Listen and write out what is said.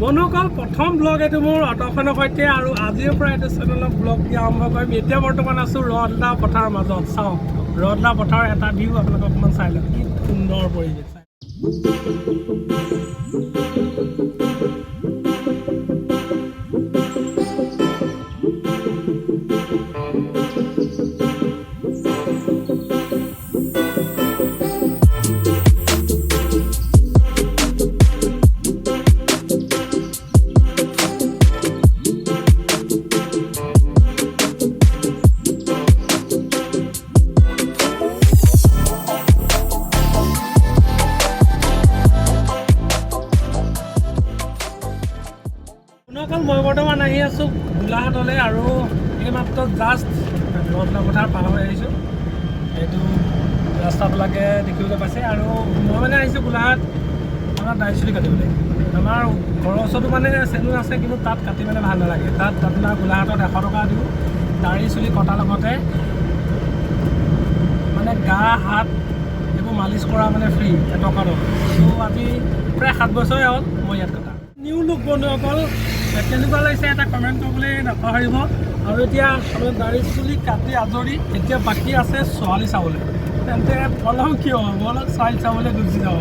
বন্ধুসকল, প্ৰথম ব্লগ এইটো মোৰ অট'খনৰ সৈতে আৰু আজিৰ পৰা এইটো চেনেলত ব্লগ দিয়া আৰম্ভ কৰিম। এতিয়া বৰ্তমান আছোঁ ৰদলা পথাৰৰ মাজত। চাওক, ৰদলা পথাৰৰ এটা ভিউ আপোনালোকে অকণমান চাই লওক, কি সুন্দৰ পৰিৱেশ। বন্ধুসকল, মই বৰ্তমান আহি আছোঁ গোলাঘাটলৈ আৰু এইমাত্ৰ জাষ্ট ৰদলা পথাৰ পাৰ হৈ আহিছোঁ। এইটো ৰাস্তাবিলাকে দেখিবলৈ পাইছে। আৰু মই মানে আহিছোঁ গোলাঘাট আমাৰ দাড়ি চুলি কাটিবলৈ। আমাৰ ঘৰৰ ওচৰতো মানে চেলুন আছে, কিন্তু তাত কাটি মানে ভাল নালাগে। তাত আপোনাৰ গোলাঘাটত 100 টকা দিওঁ, দাড়ি চুলি কটাৰ লগতে মানে গা হাত এইবোৰ মালিচ কৰা মানে ফ্ৰী 1 টকা নলয়। ত' আজি প্ৰায় 7 বছৰে হ'ল মই ইয়াত কটা। নিউ লুক বন্ধুসকল, কেনেকুৱা লাগিছে এটা কমেণ্ট কৰিবলৈ নাপাহৰিব। আৰু এতিয়া আপোনাৰ দাড়ি চুলি কাটি আজৰি, এতিয়া বাকী আছে ছোৱালী চাবলৈ। তেন্তে পলম কিয়, ব'লক ছোৱালী চাবলৈ গুচি যাব।